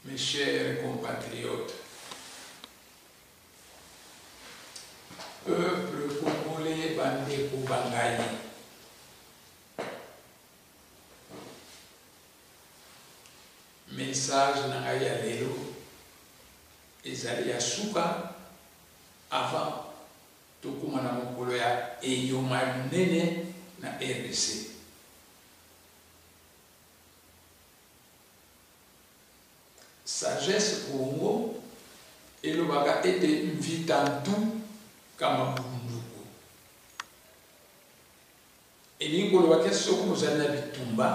Mes chers compatriotes, peuple congolais bandeko bangai, message na ngai ya lelo ezali ya suka avant tokóma na mokolo ya eyoma ya monene na RDC. Sagesse Kongo elobaka ete mvita ntu kama bulunduku. Elingi koloba ke soki bozali na bitumba,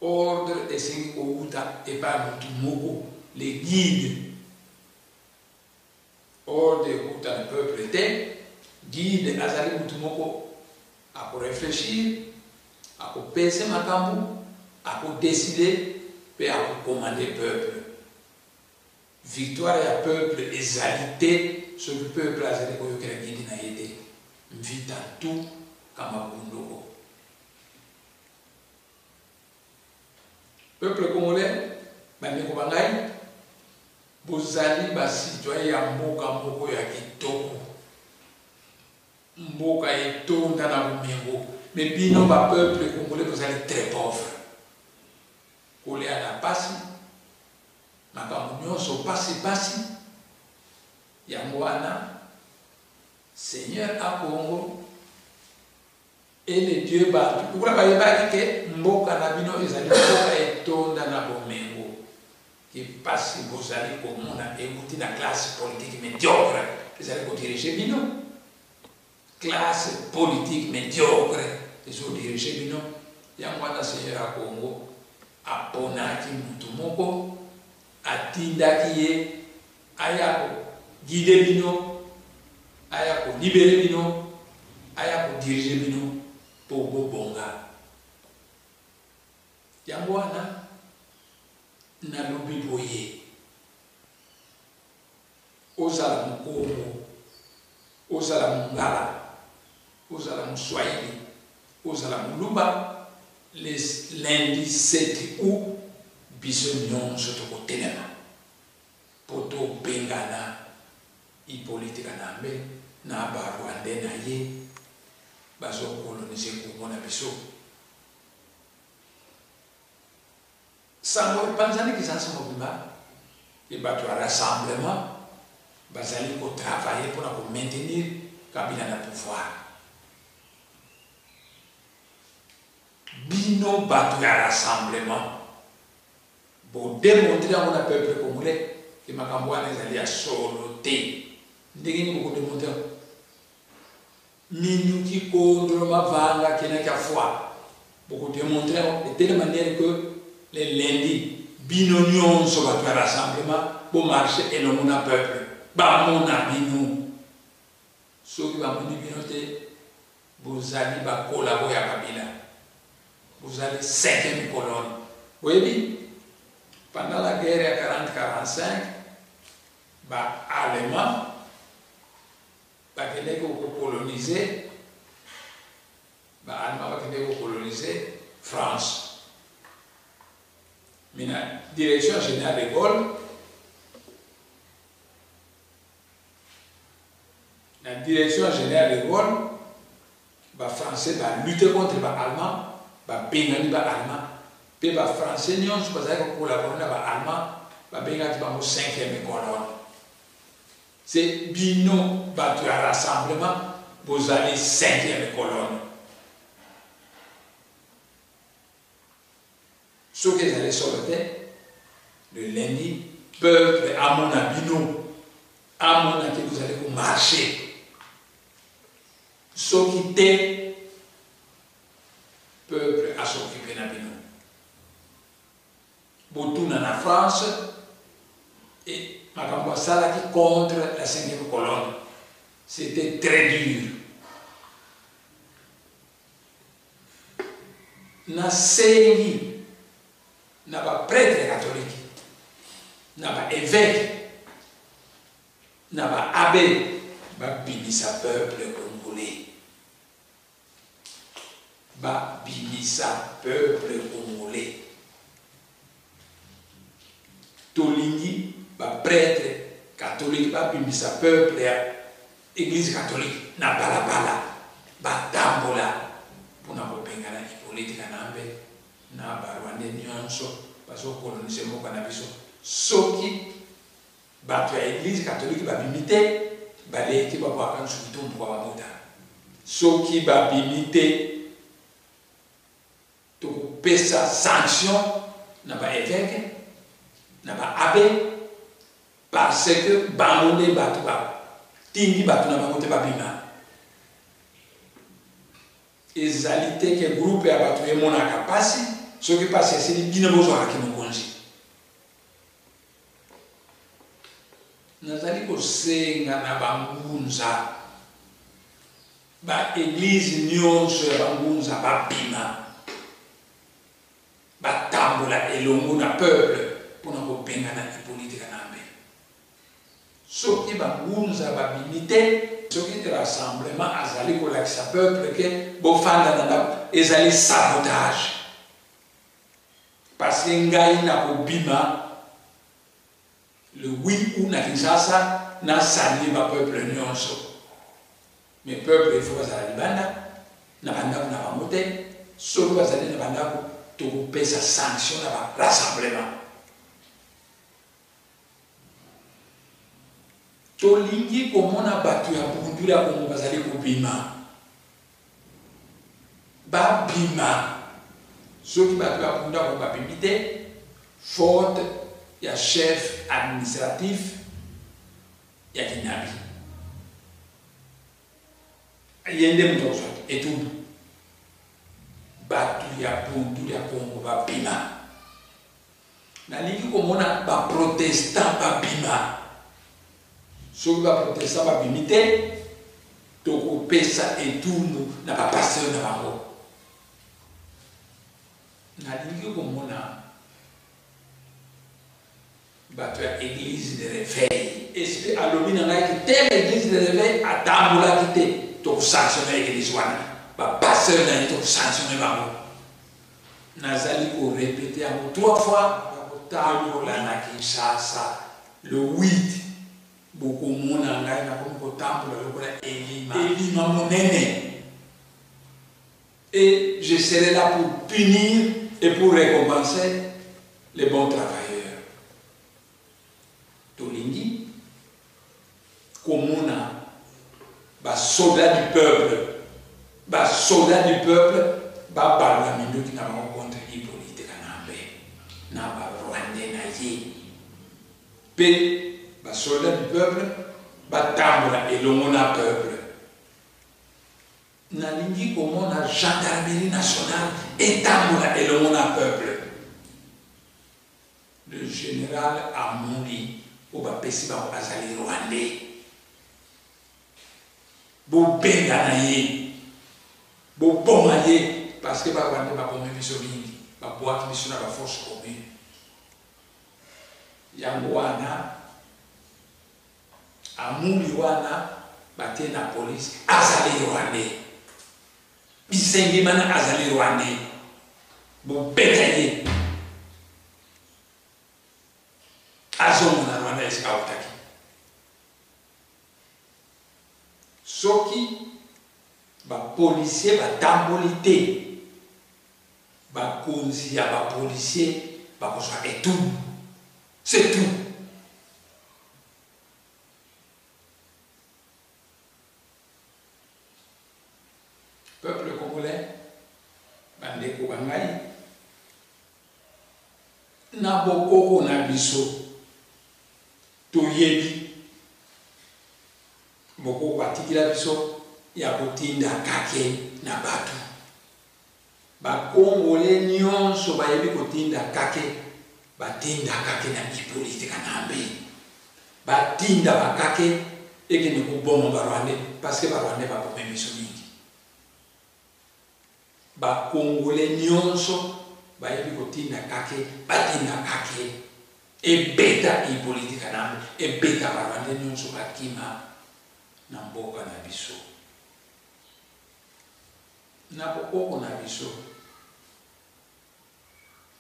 ordre esengi kowuta epai ya motu moko, le guide. Ordre ekouta na peuple te, guide azali motu moko ako reflechir, ako pese makambo, ako decider pe ako commander peuple. Victoire ya peuple ezali te soki peuple azali koyokela guide na ye te. Mvita tu kama bundoko. Peuple congolais, bandeko ba ngai, bozali ba citoyen ya mboka moko ya kitoko. Mboka etonda na bomengo, mais bino ba peuple congolais bozali très pauvre. Kolia na pasi, makambo nyonso pasi pasi. Yango wana Seigneur a Congo et le Dieu bantu lokola bayebaki ke mboka na bino ezali mboka etonda na bomengo, ke pasi bozali komona ewuti na classe politique mediocre ezali ko diriger bino. Classe politique mediocre ezo diriger bino. Yango wana Seigneur ya Congo aponaki mutu moko, atindaki ye aya ko guider bino, aya ko liberer bino, aya ko diriger bino po bobonga. Yango wana nalobi boye, ozala mukongo, ozala mungala, ozala muswahili, ozala muluba, Le lundi 7 aout biso nionso tokotelema po tobengana Hyppolite Kanambe na ba rwandais na ye bazo coloniser Congo na biso. Sango epanzani Kinshasa mobimba ke bato ya rassemblement bazali ko travailler pona ko maintenir Kabila na pouvoir. Bino batu ya rassemblement bo demontrer yango na peuple congolais ke makambo wana ezali ya solo te. Ndenge nini boko demontrer yango? Minuki kondolo mavanga kena kya fwa boko demontrer yango de telle manière que le lundi bino nionso batu ya rassemblement bo marcher elongo na peuple bamona bino. Soki bamoni bino te Bozali ba collabo ya Kabila. Bozali cinquième colonne. Boyebi pendant la guerre ya 40 45 ba allemands bakendaki ko coloniser ba allemands bakendaki ko coloniser France. Mais na direction générale de Gaulle Na direction ya general de Gaulle, ba français ba lutter contre ba allemands, ba bengani ba allemands pe ba français nionso bazalaki ko collaborer na ba allemands ba bengaki bango cinquième colonne. C'est bino batu ya rassemblement bozali cinquième colonne. Soki ezali solo te, le lundi peuple amona bino, amona ke bozali ko marcher. Soki te, peuple a s'occuper na bino. Botuna na France et makambo asalaki contre la cinquième colonne, c'était très dur. Nasengi na ba pretres catholiques, na ba eveques, na ba abbes babimisa peuple congolais. Babimisa peuple congolais. Tolingi ba pretres catholiques babimisa peuple ya Eglise catholique na balabala batambola pona kobengana Hyppolite Kanambe na ba rwandais nionso bazo coloniser mboka na biso. Soki batu ya eglise catholique babimi te baleki babwaka nsuki to mbwa babota. Soki babimi te tokopesa sanction na ba eveques na ba abbe parce que bango nde batu ba tindi batu na bango te babima. Ezali te ke groupe ya batu emonaka pasi, soki pasi esili bino bozwaka kimokonzi. Nazali kosenga na bangunza Ba eglise nionso ya ba ngunza ba bima ba tambola elongo na peuple pona ko bengana Hyppolite Kanambe. Soki ba ngunza ba bimi te, soki rassemblement azali ko lakisa peuple ke bo fanda na ndako ezali sabotage parce que ngai nako bima Le 8 aout na Kinshasa na saluer ba peuple nionso. Mais peuple il faut bazala libanda na ba ndaku na bango te, soki bazali na ba ndaku tokopesa sanction na ba rassemblement. Tolingi komona batu ya Bundu ya Kongo bazali kobima. Babima. Soki batu ya Bundu ya Kongo babimi te, faute ya chef administratif ya Kinabi. Ye nde moto akozwa etumbu. Batu ya Bundu ya Kongo babima. Nalingi komona ba protestants babima. Soki ba protestants babimi te, tokopesa etumbu na ba pasteurs na bango. Nalingi komona bato ya eglise de reveil. Esprit alobi na ngai ke telle eglise de reveil atambolaki te, tokosanctionne eglise wana, ba pasteurs na ye tokosanctionne bango. Nazali ko repeter yango 3 fois, nakotambola na Kinshasa le 8, bokomona ngai nakomi kotambola lokola elima, elima monene, et je serai là pour punir et pour récompenser les bons travailleurs. Tolingi komona ba soldats du peuple, ba soldats du peuple babalola minduki na bango contre Hippolyte Kanambe na ba Rwandais na ye, pe ba soldats du peuple batambola elongo na peuple. Nalingi komona gendarmerie nationale etambola elongo na peuple. Le general Amuli oyo bapesi bango azali rwandais. Bobengana ye, boboma ye parce que ba rwandais babomi biso mingi, babwaki biso na ba forces communes. Yango wana Amuli wana batie na police azali rwandais. Bisengimana azali rwandais. Bobeta ye. Azonga na Rwanda esika autaki. Soki ba policiers batamboli te, bakonzi ya ba policiers bakozwa etumbu. C'est tout. Peuple congolais, bandeko ba ngai, na bokoko na biso toyebi bokoko batikila biso ya kotinda kake na bato. Ba congolais nionso bayebi kotinda kake, batinda kake na Hyppolite Kanambe. Batinda ba kake ekende koboma ba Rwandais parce que ba Rwandais babomi biso mingi. Ba congolais nionso bayebi kotinda kake, batinda kake ebeta Hyppolite Kanambe, ebeta ba Rwandais nionso bakima na mboka na biso. Na bokoko na biso,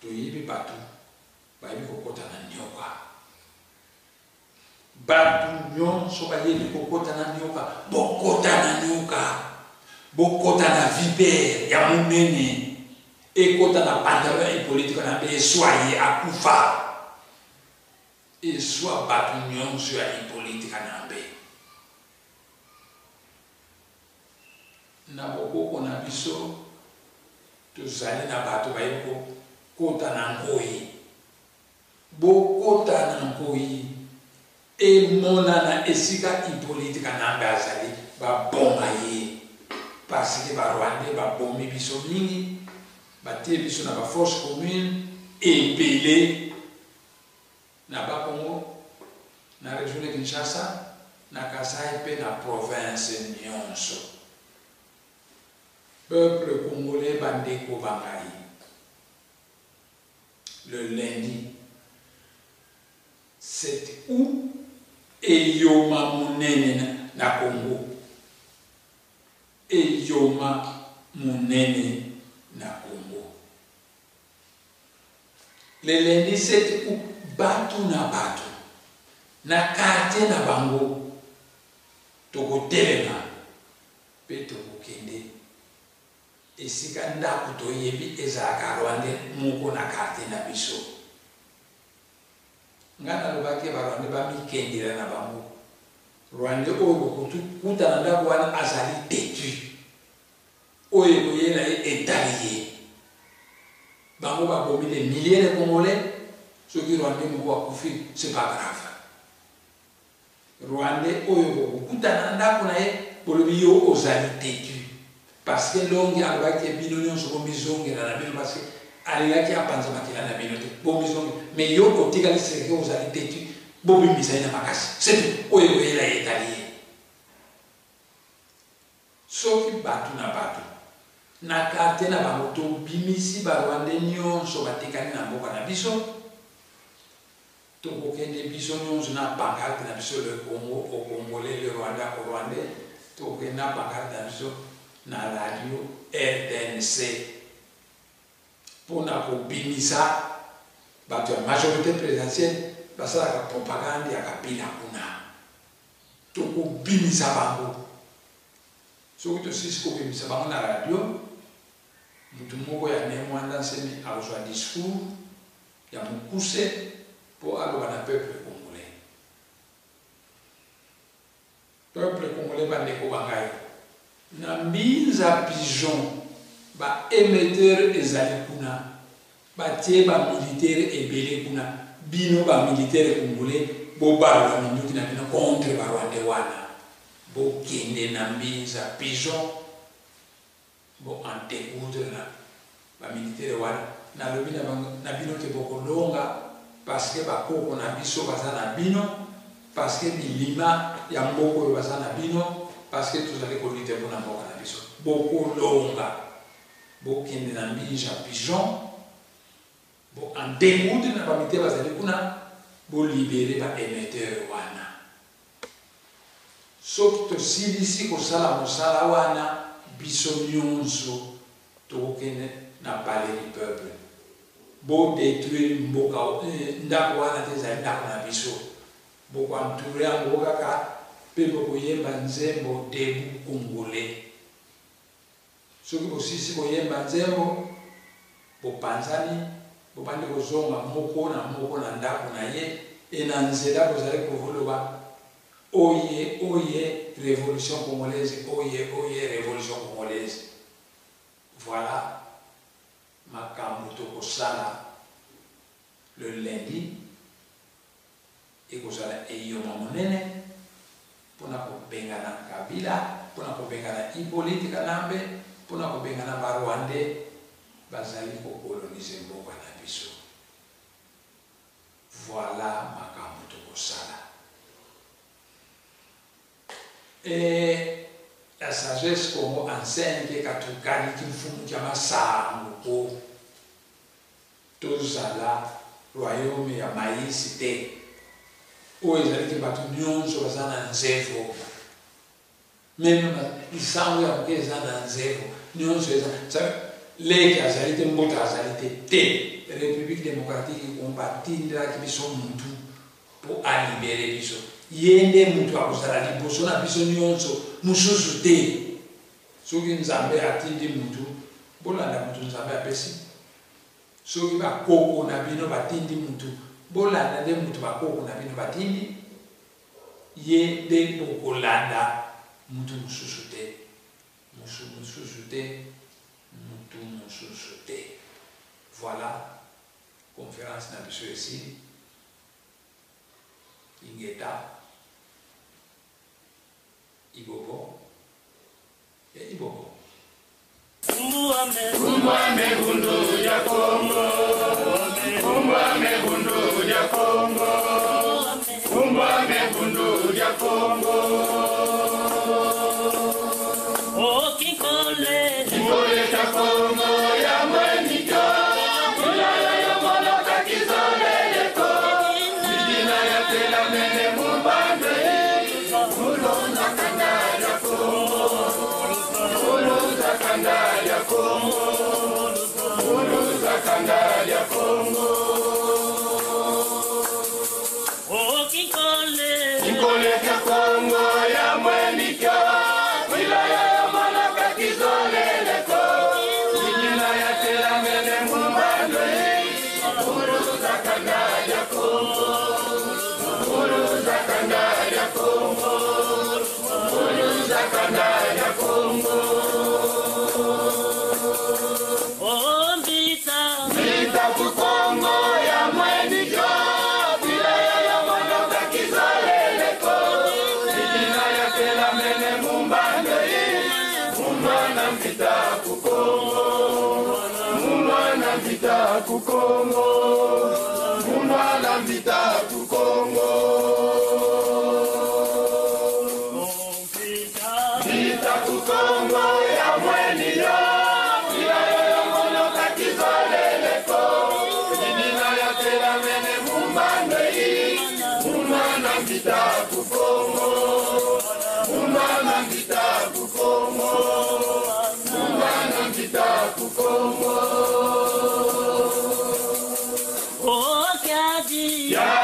toyebi batu bayebi kokota na nioka. Batu nionso bayebi kokota na nioka, bokota na nioka, bokota na vipere ya munene ekota na pantalon ya Hyppolite Kanambe eswa ye akufa. Eswa batu nionso ya Hyppolite Kanambe. Na bokoko na biso tozali na bato bayebi ko kota na nkoyi. Bokota na nkoyi emonana esika Hyppolite Kanambe azali ba boma ye parce que ba rwandais ba bomi biso mingi batie biso na ba force commune ebele Na Bas-Congo, na region de Kinshasa, na Kasaï mpe na province nionso. Peuple congolais ba ndeko ba ngai, le lundi 7 aout eyoma monene na Congo, eyoma monene na Congo. Le lundi 7 aout batu na batu na quartier na bango tokotelema pe tokokende esika ndaku toyebi ezalaka rwandais moko na quartier na biso. Nga nalobaki ba rwandais bamikendela na bango. Rwandais oyo bokokuta na ndaku wana azali tetu. Oyo ekoyela ye etali ye. Bango ba bomi des milliers de congolais, soki rwandais moko akufi c'est pas grave. Rwandais oyo bokokutana na ndako na ye bolobi yo ozali tetu parce que Longi alobaki ke bino nionso bomizongela na bino parce que alingaki apanza makila na bino te, bomizongela mais yo otikali seke ozali tetu, bobimisa ye na makasi c'est tout, oyo ekoyela ye etali ye. Soki batu na batu na quartier na bango tobimisi ba rwandais nionso batikali na mboka na biso, tokokende biso nionso na pancarte na biso le Congo au congolais, le Rwanda au rwandais, tokokende na pancarte na biso na radio rtnc. mpo na kobimisa bato ya majorité présidentielle basalaka propagande ya Kabila kuna. Tokobimisa bango. Soki tosilisi kobimisa bango na radio, moto moko ya Ne Muanda Nsemi akozwa discours ya mokuse mpo aloba na peuple congolais. Peuple congolais bandeko ba ngai, na Mbinza pigeon ba emetteurs ezali kuna, batie ba militaires ebele kuna, bino ba militaires congolais bobalola minduki na bino contre ba rwandais wana, bokende na Mbinza pigeon bo en decoudre na ba militaires wana, nalobi na bino ke bokolonga parce que ba koko na biso baza na bino, parce que bilima ya mboka oyo baza na bino, parce que tozali ko lutter pona mboka na biso. Bokolonga, bokende na Mbinja pigeon, bo en decoudre na ba militaires bazali kuna, bo liberer ba emetteurs wana. Soki tosilisi kosala mosala wana, biso nionso tokokende na palais du peuple. Bo detruire mboka, ndako wana te, ezali ndako na biso. Boko entourer yango kaka pe bokoyemba nzembo Debout Congolais. Soki bosilisi koyemba nzembo, bopanzani, bobandi kozonga moko na moko na ndako na ye, et na nzela bozali koloba, Oye, oye, revolution congolaise, oye, oye, revolution congolaise. Voilà makambo tokosala le lundi. Ekozala eyoma monene mpo na kobengana Kabila, mpo na kobengana Hyppolite Kanambe, mpo na kobengana ba Rwandais bazali ko coloniser mboka na biso. Voilà makambo tokosala. Et la sagesse Kongo enseigne que katukali kimfumu kya masangu ko. Tozala royaume ya mais te oyo ezali ke batu nionso baza na nzevo meme lisangu ya moke eza na nzevo nionso eza leki azali te mbuta azali te te Republique democratique du Congo batindelaki biso mutu po a libere biso ye nde mutu akozala liboso na biso nionso mususu te soki Nzambe atindi mutu bolanda mutu Nzambe apesi Soki ba koko na bino batindi mutu, bolanda nde mutu ba koko na bino batindi, ye nde bokolanda mutu mususu te, musu mususu te, mutu mususu te. Voilà conference na biso esili. Ingeta. Ibobo. Ya Ibobo.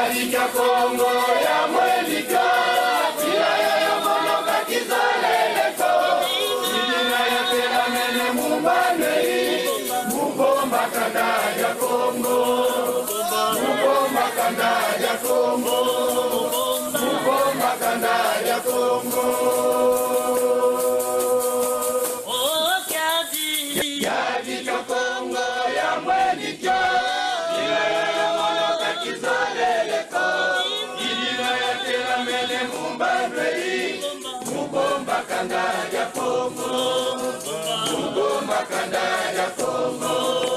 Yadika Kongo ya mwelika Tilaya ya monoka kizaleleko Ilina ya telamene mumbanei Mubomba kanda ya Kongo Mubomba kanda ya Kongo Mubomba kanda ya Kongo Yadika Kongo ya mwelika Tilaya ya monoka kizaleleko Ilina ya telamene mumbanei Mubomba kanda ya Kongo Mubomba kanda ya Kongo.